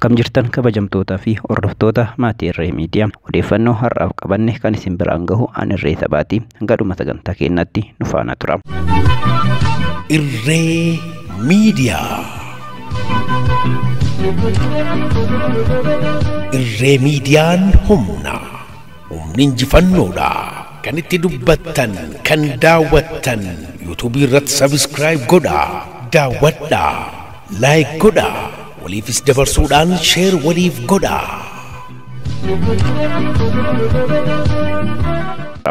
Akkam jirtan kabajamtootaa fi hordoftoota maatii Irree Miidiyaa, odeeffannoo har'aaf qabanne kan isin biraan gahu an Irree Sabaati. Hanga dhuma sagantaa keenyaatti nu faana tura. Irree Miidiyaa. Irree Miidiyaan humna. Humni injifannoodha. Kan itti dubbattan, kan daawwattan, yuutuubii irratti sabiskiraayib godhaa, daawwadhaa, laayik godhaa, waliifis dabarsuudhaan sheer waliif godhaa.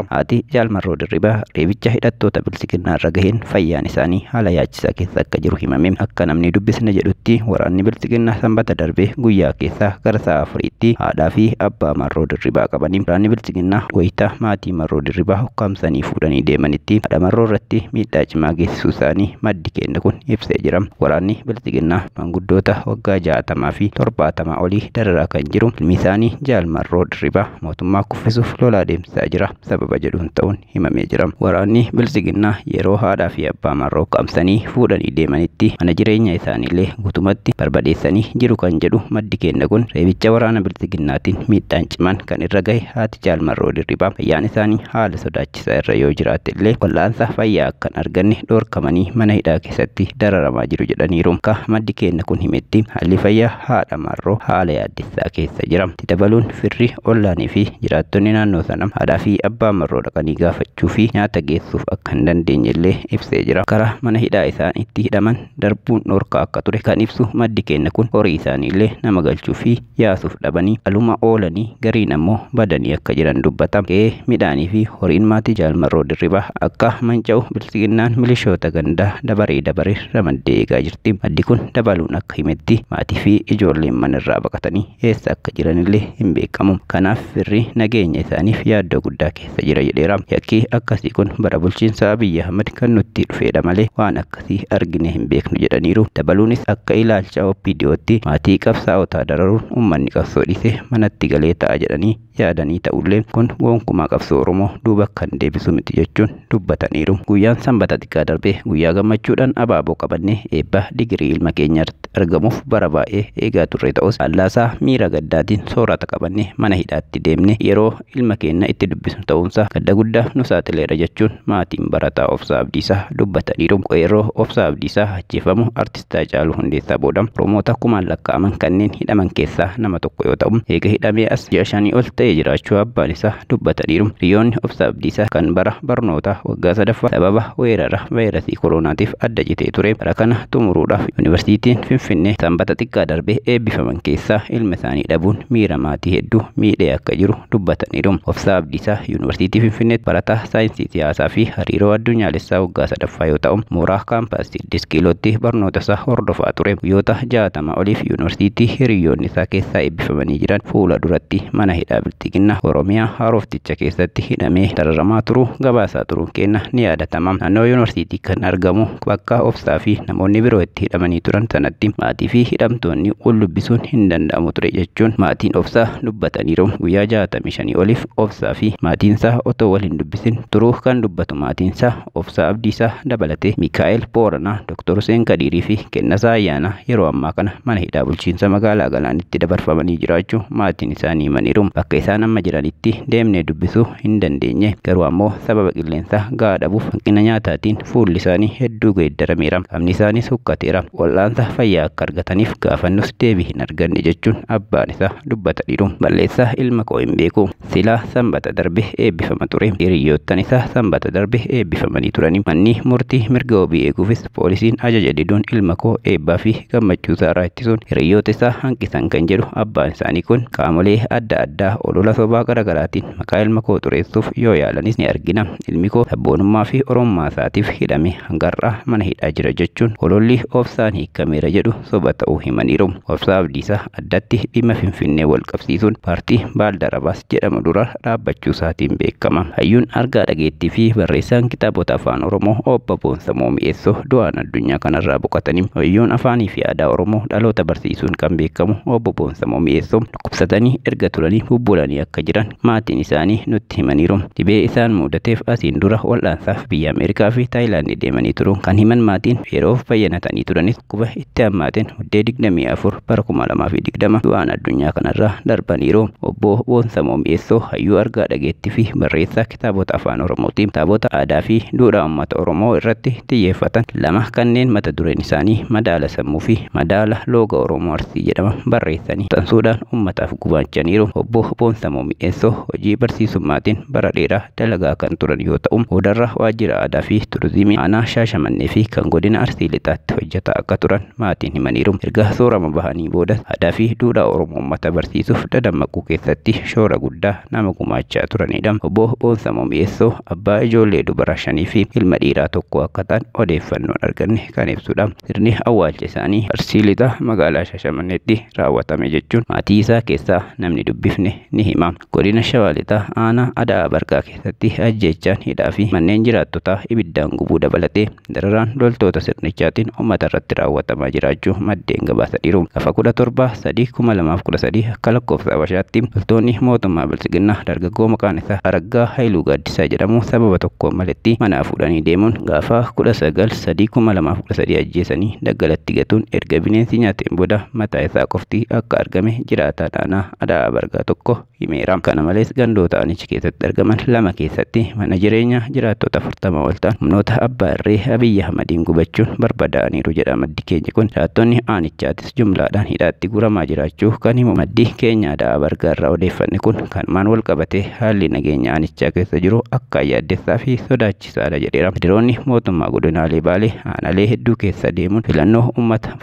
Haati Jaal Marroo Dirribaa reebicha hidhattoota Bilxiginnaa irra gaheen fayyaan isaanii haala yaachisaa keessa akka jiru himame. Akka namni dubbisne jedhutti waraanni Bilxiginnaa sanbata darbee guyyaa keessaa gara sa'a 4tti haadhaa fi abbaa Marroo Dirribaa qabanii waraanni Bilxiginnaa wayita maatii Marroo Dirribaa ukkaamsanii fuudhanii deemanitti haadha Marroo irratti miidhaa cimaa geessisuu isaanii maddi keenya kun ibsee jira. Waraanni Bilxiginnaa maanguddoota waggaa 60 fi 70 olii dararaa kan jiru ilmi isaanii Jaal Marroo Dirribaa mootummaa kuffisuuf lolaa deemsisaa jira sababa jedhuun ta'uun himamee jira. Waraanni Bilxiginnaa yeroo haadhaa fi abbaa Marroo qaamsanii fuudhanii deemanitti mana jireenya isaaniillee guutumatti barbadeessanii jiru kan jedhu maddi keenya kun reebicha waraana Bilxiginnaatiin miidhaan cimaan kan irra gahe haati Jaal Marroo Dirribaa fayyaan isaanii haala sodaachisaa irra yoo jiraate illee wal'aansa fayyaa akka hin arganne dhoorkamanii mana hidhaa keessatti dararamaa jiru jedhaniiru. Akka maddi keenya kun himetti haalli fayyaa haadha Marroo haala yaaddessaa keessa jira. Itti dabaluun firri ollaanii fi jiraattonni naannoo sana haadhaa fi abbaa Marroo dhaqanii gaafachuu fi nyaata geessuuf akka hin dandeenye illee ibsee jira. Karaa mana hidhaa isaan itti hidhaman darbuun dhorkaa akka ture kan ibsu maddi keenya kun horii isaanii illee nama galchuu fi yaasuuf dhabanii aluma oolanii gariin ammoo badanii akka jiran dubbata. Qe'ee midhaanii fi horiin maatii Jaal Marroo Dirribaa akka manca'u Bilxiginnaan milishoota gandaa dabaree dabaree ramaddee eegaa jirti. Maddi kun dabaluun akka himetti maatii fi ijoolleen manarraa baqatanii eessa akka jiranillee hin beekamu. Kanaaf firri nageenya isaaniif yaaddoo guddaa keessa jira jedheera. Yakki akkasii kun bara bulchiinsa Abiyyi Ahmad kan nutti dhufeedha malee waan akkasii argine hin beeknu jedhaniiru. Dabaluunis akka ilaalcha OPDOtti maatii qabsaa'otaa dararuun uummanni qabsoo dhiisee manatti galee ta'a jedhanii yaadanii ta'ullee kun gonkumaa qabsoo Oromoo duuba kan deebisu miti jechuun dubbataniiru. Guyyaan sanbata xiqqaa darbee guyyaa gammachuudhaan abaaboo qabannee eebba digirii ilma keenyaatti argamuuf bara baay'ee eegaa turre ta'us allaasaa miira gaddaatiin soorata qabannee mana hidhaatti deemne yeroo ilma keenya itti dubbisnu ta'uunsaa gadda guddaa nu saaxileera jechuun maatiin barataa Obsaa Abdiisaa dubbataniiru. Qeerroo Obsaa Abdiisaa ajjeefamu artist Haacaaluu Hundeessaa booda Oromoota kumaan lakkaa'aman kanneen hidhaman keessaa nama tokko yoo ta'u eega hidhamee as ji'a 5 ol ta'ee jiraachuu abbaan isaa dubbataniiru. Hiriyoonni Obsaa Abdiisaa kan bara barnootaa waggaa 3ffaa sababa weerara vaayirasii koronaatiif adda citee ture bara kana xumuruudhaaf yuunivarsiitiin Finfinnee sanbata xiqqaa darbee eebbifaman keessaa ilma isaanii dhabuun miira maatii hedduu miidhee akka jiru dubbataniiru. Obsaa Abdiisaa yuunivarsiitii Finfinneetti barataa saayinsii siyaasaa fi hariiroo addunyaalessaa waggaa 3ffaa yoo ta'u mooraa kaampaasii 6 kiilootti barnoota isaa hordofaa ture. Guyyoota 60 oliif yuunivarsiitii hiriyoonni isaa keessaa eebbifamanii jiran fuula duratti mana hidhaa Bilxiginnaa Oromiyaa haarofticha keessatti hidhamee dararamaa turuu gabaasaa turuun keenya ni yaadatama. Naannoo yuunivarsiitii kan argamu bakka Obsaa fi namoonni biroo itti hidhamanii turan sanatti maatii fi hidhamtoonni wal dubbisuun hin danda'amu ture jechuun maatiin Obsaa dubbataniiru. Guyyaa 65 oliif Obsaa fi maatiinsaa otoo wal hin dubbisin turuu kan dubbatu maatiinsaa Obsaa Abdiisaa dabalatee Mikaa'el Booranaa, Dr. Hussein Kadiirii fi Kennasaa Ayyaanaa yeroo ammaa kana mana hidhaa bulchiinsa magaalaa Galaanitti dabarfamanii jiraachuu maatiin isaanii himaniiru. Bakka isaan amma jiranitti deemnee dubbisuu hin dandeenye garuu ammoo sababa qilleensaa gahaa dhabuuf hanqina nyaataatiin fuulli isaanii hedduu geeddarameera. Qaamni isaaniis hukkateera. Wal'aansa fayyaa akka argataniif gaafannus deebii hin arganne jechuun abbaan isaa dubbataniiru. Balleessaa ilma koo hin beeku. Silaa sanbata darbe eebbifama ture. Hiriyoottan isaa sanbata darbe eebbifamanii turani. Manni murtii mirga wabii eeguufis poolisiin ajaja diduun ilma koo eebbaa fi gammachuu isaa ittisuun hiriyoota isaa hanqisan kan jedhu abbaan isaanii kun qaamolee adda addaa olola sobaa garaagaraatiin maqaa ilma koo xureessuuf yoo yaalanis ni argina. Ilmi koo sabboonummaa fi oromummaa isaatiif hidhame hangarraa mana hidhaa jira jechuun ololli Obsaan hiikameera jedhu soba ta'uu himaniiru. Obsaa Abdiisaa addatti dhimma Finfinnee wal qabsiisuun paartii Baaldarabaas jedhamu dura dhaabbachuu isaatiin beekama. Hayyuun argaa dhageettii fi barreessaan kitaabota afaan Oromoo Obbo Boonsamoo Mi'eessoo du'aan addunyaa kanarraa boqotanii. Hayyuun afaanii fi aadaa Oromoo dhaloota barsiisuun kan beekamu Obbo Boonsamoo Mi'eessoo dhukkubsatanii erga turanii bubbulanii akka jiran maatiin isaanii nutti himaniiru. Dhibee isaan mudateef asiin dura wal'aansaaf biyya Ameerikaa fi Taayilaandii deemanii turuun kan himan maatiin yeroof bayyanatanii turanis dhukkuba itti hammaateen Muddee 24 bara 2020 du'aan addunyaa kanarraa darbaniiru. Obbo Boonsamoo Mi'eessoo hayyuu argaa dhageettii fi barreessaa kitaabota afaan Oromooti. Kitaabota aadaa fi duudhaa uummata Oromoo irratti xiyyeeffatan lama kanneen mata dureen isaanii madaala sammuu fi madaala looga Oromoo Arsii jedhama barreessanii maxxansuudhaan uummataaf gumaachaniiru. Obbo Boonsamoo Mi'eessoo hojii barsiisummaatiin bara dheeraa dalagaa kan turan yoo ta'u, boodarra waajjira aadaa fi turizimii aanaa Shaashamannee fi kan godina Arsii Lixaatti hojjetaa akka turan maatiin himaniiru. Erga soorama bahanii booda aadaa fi duudhaa Oromoo uummata barsiisuuf dadammaquu keessatti shoora guddaa nama gumaachaa turanidha. Obbo Boonsamoo Mi'eessoo abbaa ijoollee dubara 5 fi ilma dhiiraa 1 akka ta'an odeeffannoon arganne kan ibsudha. Sirni awwaalcha isaanii Arsii Lixaa magaalaa Shaashamanneetti raawwatame jechuun maatii isaa keessaa namni dubbifne ni hima. Godina Shawaa Lixaa aanaa Ada'aa Bargaa keessatti ajjeechaan hidhaa fi manneen jiraattotaa ibiddaan gubuu dabalatee dararaan loltoota sirnichaatiin uummata irratti raawwatamaa jiraachuu maddeen gabaasaniiru. Gaafa 17/3/2013 akka lakkoofsa Habashaatti loltoonni mootummaa Bilxiginnaa dargaggoo maqaan isaa Araggaa Haayiluu Gaaddisaa jedhamu sababa tokkoon maletti manaa fuudhanii deemuun gaafa 19/3/2013 ajjeesanii daggalatti gatuun erga bineensi nyaateen booda mataa isaa qofti akka argame jiraataa aanaa Ada'aa Bargaa tokko himeera. Kana malees gandoota aanicha keessatti argaman 2 keessatti mana jireenyaa jiraattota 40 ol ta'an humnoota abbaa irree Abiyyi Ahmadiin gubachuun barbadaa'aniiru jedha maddi keenya kun. Jiraattonni aanichaatis jumlaadhaan hidhaatti guramaa jiraachuu kan himu maddi keenya Ada'aa Bargaa irraa odeeffanne kun kanumaan wal qabatee haalli nageenya aanichaa keessa jiru akka yaaddessaa fi sodaachisaadha jedheera. Hadiroonni mootummaa godinaalee Baalee aanaalee hedduu keessa deemuun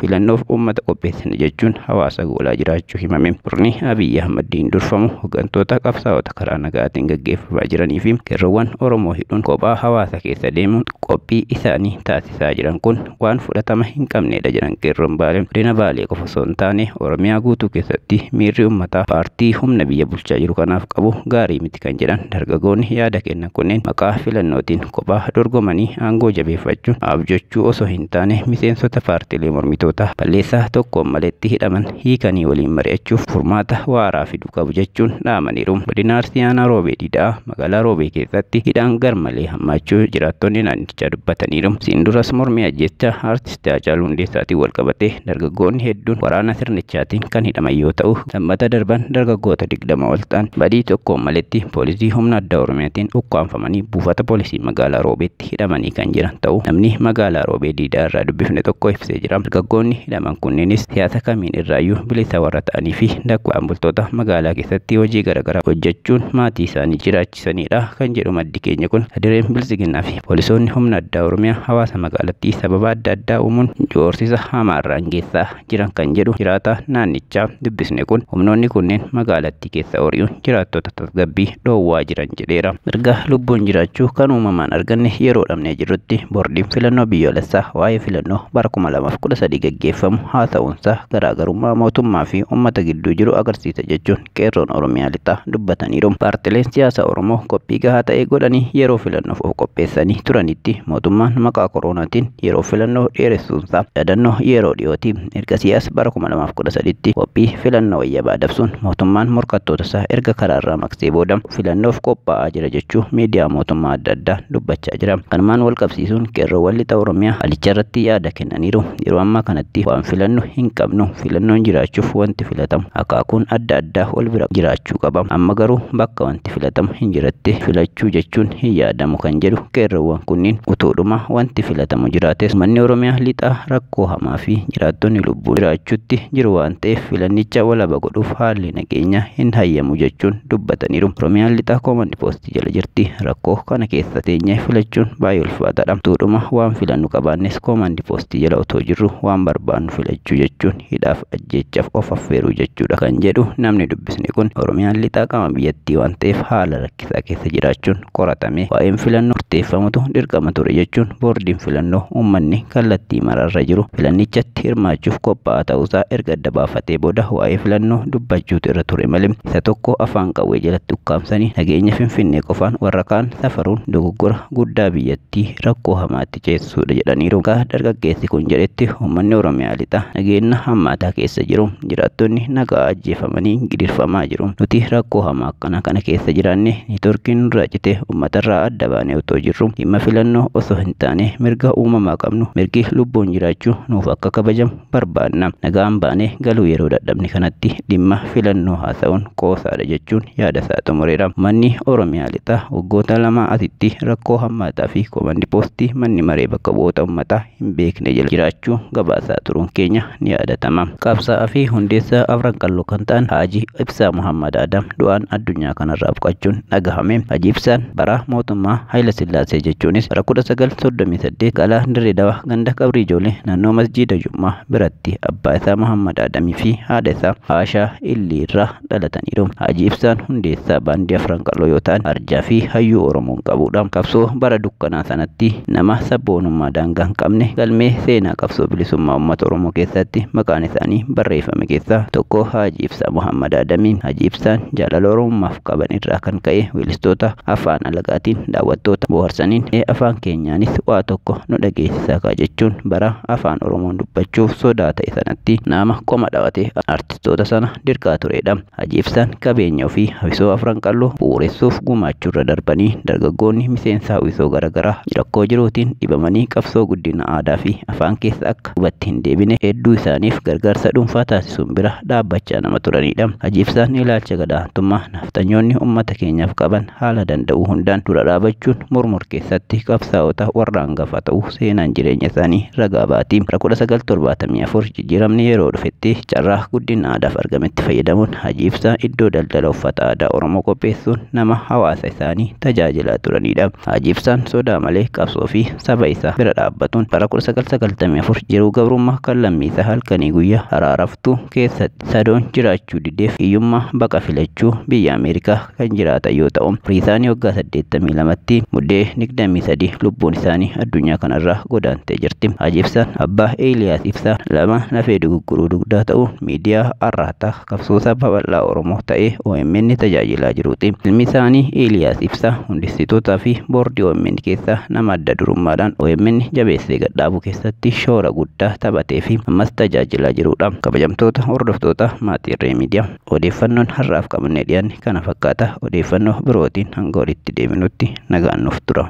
filannoof uummata qopheessina jechuun hawaasa goolaa jiraachuu himame. Murni Abiyyi Ahmadiin durfamu hooggantoota qabsaa'ota karaa nagaatiin gaggeeffamaa jiranii fi qeerroowwan Oromoo hidhuun kophaa hawaasa keessa deemuun qophii isaanii taasisaa jiran kun waan fudhatama hin qabnedha jedhan qeerroon Baalee. Godina Baalee qofa osoo hin taane Oromiyaa guutuu keessatti miirri uummataa paartii humna biyya bulchaa jiru kanaaf qabu gaarii miti kan jedhan dargaggoonni yaada kennan kunneen maqaa filannootiin kophaa dorgomanii aangoo jabeeffachuun abjechuu osoo hin taane miseensota paartiilee mormitootaa balleessaa tokkoon maletti hidhaman hiikanii waliin mari'achuuf furmaata waaraa fiduu qabu jechuun dhaamaniiru. Godina Arsii aanaa Roobee Diidaa magaalaa Roobee keessatti hidhaan garmalee hammaachuu jiraattonni naannichaa dubbataniiru. Siin duras mormii ajjeechaa aartistii Haacaaluu Hundeessaatiin wal qabatee dargaggoonni hedduun waraana sirnichaatiin kan hidhaman yoo ta'u, lammata darban dargaggoota 20 ol ta'an badii tokkoon maletti poolisii humna addaa Oromiyaatiin ukkaanfamanii buufata poolisii magaalaa Roobeetti hidhamanii kan jiran ta'uu namni magaalaa Roobee Diidaa irraa dubbifne tokko ibsee jira. Dargaggoonni hidhaman kunneenis siyaasa kamiin irraayyuu bilisa warra ta'anii fi dakwaan bultoota magaalaa keessatti hojii garaagaraa hojjechuun maatii isaanii jiraachisanidha kan jedhu maddi keenya kun. Hadireen Bilxiginnaa fi poolisoonni humna addaa Oromiyaa hawaasa magaalattii sababa adda addaa uumuun joorsisa hamaarraan geessaa jiran kan jedhu jiraataa naannichaa dubbisne kun humnoonni kunneen magaalattii keessa hori'uun jiraattota tasgabbii dhoowwaa jiran jedheera. Mirga lubbuun jiraachuu kan uumamaan arganne yeroo dhabnee jirrutti boordiin filannoo biyyoolessaa waa'ee filannoo bara 2013 gaggeeffamu haa ta'uunsaa garaagarummaa mootummaa fi uummata gidduu jiru agarsiisa jechuun qeerroon Oromiyaa lixaa dubbataniiru. Paartileen siyaasaa Oromoo qophii gahaa ta'e godhanii yeroo filannoof of qopheessanii turanitti mootummaan maqaa koronaatiin yeroo filannoo dheeressuunsaa yaadannoo yeroo dhiyooti. Erga siyaasa bara 2013tti qophii filannoo wayyabaa dabsuun mootummaan morkattoota isaa erga karaarraa maqsee booda filannoof qophaa'aa jira jechuu miidiyaa mootummaa adda addaa dubbachaa jira. Kanumaan wal qabsiisuun qeerroowwan lixa Oromiyaa halicha irratti yaada kennaniiru. Yeroo ammaa kanatti waan filannu hin qabnu, filannoon jiraachuuf wanti filatamu akaakuun adda addaa wal bira jiraachuu qaba. Amma garuu bakka wanti filatamu hin jiratti filachuu jechuun hin yaadamu kan jedhu qeerroowwan kunniin utuudhuma wanti filatamu jiraates manni Oromiyaa lixaa rakkoo hamaa fi jiraattonni lubbuu jiraachuutti jiru waan ta'eef filannicha walaba godhuuf haalli nageenyaa hin hayyamu jechuun dubbataniiru. Oromiyaan lixaa koomandi poostii jala jirti. Rakkoo kana keessa teenyee filachuun baay'ee ulfaataadha. Utuudhuma waan filannu qabaannes koomandi poostii jala otoo jirru waan barbaannu filachuu jechuun hidhaaf ajjeechaaf of affeeruu jechuudha kan jedhu namni dubbisne kun Oromiyaan lixaa qaama biyyattii waan ta'eef haala rakkisaa keessa jiraachuun qoratame waa'een filannoo murteeffamutu dirqama ture jechuun boordiin filannoo uummanni kallattii maraarra jiru filannichatti hirmaachuuf qophaa'aa ta'uusaa erga adda baafatee booda waa'ee filannoo dubbachuutu irra ture malee isa tokko afaan qawwee jalatti ukkaamsanii Nageenya Finfinnee qofaan warra kaan safaruun dogoggora guddaa biyyattii rakkoo hamaatti ceesisuudha jedhaniiru. Akka dargaggeessi kun jedhetti uummanni Oromiyaa lixa nageenya hammaataa keessa jiru. Jiraattonni nagaa ajjeefamanii gidirfamaa jiru. Nuti rakkoo hamaa akkana kana keessa jiraanne neetworkiin nurraa citee uummatarraa adda baanee otoo jirru dhimma filannoo osoo hin taane mirga uumamaa qabnu mirgi lubbuun jiraachuu nuuf akka kabajamu barbaanna. Nagaan baanee galuu yeroo dadhabne kanatti dhimma filannoo haasa'uun qoosaadha jechuun yaada isaa xumureera. Manni Oromiyaa lixaa waggoota lama asitti rakkoo hammaataa fi komandi poostii manni maree bakka bu'oota uummataa hin beekne jala jiraachuu gabaasaa turuun keenya ni yaadatama. Qabsaa'aa fi hundeessaa Afran Qalloo kan ta'an Haaji Ibsaa Muhammad Adam du'aan addunyaa kanarraa boqochuun dhagahame. Haaji Ibsaan bara mootummaa Haayila Sillaasee jechuunis bara 1938 magaalaa Dirree Dawaa ganda qabrii ijoollee naannoo masjiida Jummaa biratti abbaa isaa Muhammad Adamii fi haadha isaa Haashaa Illii irraa dhalataniiru. Haaji Ibsaan hundeessaa baandii Afran Qalloo yoo ta'an arjaa fi hayyuu Oromoon qabudha. Qabsoo bara dukkanaa sanatti nama sabboonummaa daangaa hin qabne galmee seenaa qabsoo bilisummaa uummata Oromoo keessatti maqaan isaanii barreeffame keessaa tokko Haaji Ibsaa Muhammad Adamii. Haaji Ibsaan jaalala Oromummaaf qaban irraa kan ka'e weellistoota afaan alagaatiin daawwattoota bohaarsaniin afaan keenyaanis waa tokko nu dhageessisaa kaa jechuun bara afaan Oromoon dubbachuuf sodaa ta'e sanatti nama qoma dhawatee artistoota sana dirqaa turedha. Haaji Ibsaan qabeenya ofii hawwisoo Afran Qalloo bu'uuressuuf gumaachuurra darbanii dargaggoonni miseensa hawwisoo garaagaraa rakkoo jiruutiin dhibamanii qabsoo guddina aadaa fi afaan keessa akka hubatti hin deebine hedduu isaaniif gargaarsa dhuunfaa taasisuun bira dhaabbachaa nama turanidha. Haaji Ibsaan ilaalcha gadaantummaa naftanyoonni uummata keenyaaf qaban haala danda'u hundaan dura dhaabachuun mormor keessatti qabsaa'ota warra hangafa ta'uu seenaan jireenya isaanii ragaa baati. Bara 1974 jijjiiramni yeroo dhufetti carraa guddina aadaaf argametti fayyadamuun Haaji Ibsaan iddoo daldala uffata aadaa Oromoo qopheessuun nama hawaasa isaanii tajaajilaa turanidha. Haaji Ibsaan sodaa malee qabsoo fi saba isaa bira dhaabbatuun bara 1994 jiruu gabrummaa kan lammii isaa halkanii guyyaa haraaraftuu keessatti sadoon jiraachuu dideef hiyyummaa baqa filachuu biyya Ameerikaa kan jiraatan yoo ta'u umrii isaanii waggaa 82tti muddee 23 lubbuun isaanii addunyaa kanarraa godaantee jirti. Haaji Ibsaan abbaa Eeliyaas Ibsaa lama lafee dugugguruu dugdaa ta'uun miidiyaa arraataa qabsoo saba bal'aa Oromoo ta'ee OMN tajaajilaa jiruuti. Ilmi isaanii Eeliyaas Ibsaa hundeessitootaa fi boordii OMN keessaa nama adda durummaadhaan OMN jabeessee gadhaabuu keessatti shoora guddaa taphatee fi ammas tajaajilaa jirudha. Kabajamtoota hordoftoota maatii Irree Miidiyaa odeeffannoon har'aaf qabannee dhiyaanne kana fakkaata. Odeeffannoo birootiin hanga walitti deebinutti nagaan nuuf tura.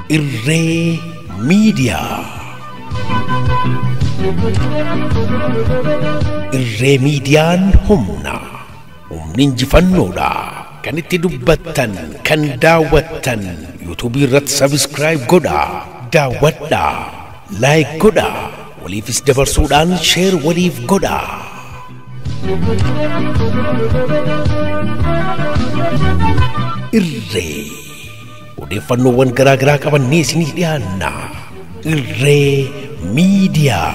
Irree Miidiyaa. Irree Miidiyaan humna. Humni injifannoodha. Kan itti dubbattan, kan daawwattan, yuutuubii irratti sabiskiraayib godhaa, daawwadhaa, laayik godhaa, waliifis dabarsuudhaan sheer waliif godhaa. Irree odeeffannoowwan garaa garaa qabannee isinii dhiyaanna. Irree Miidiyaa.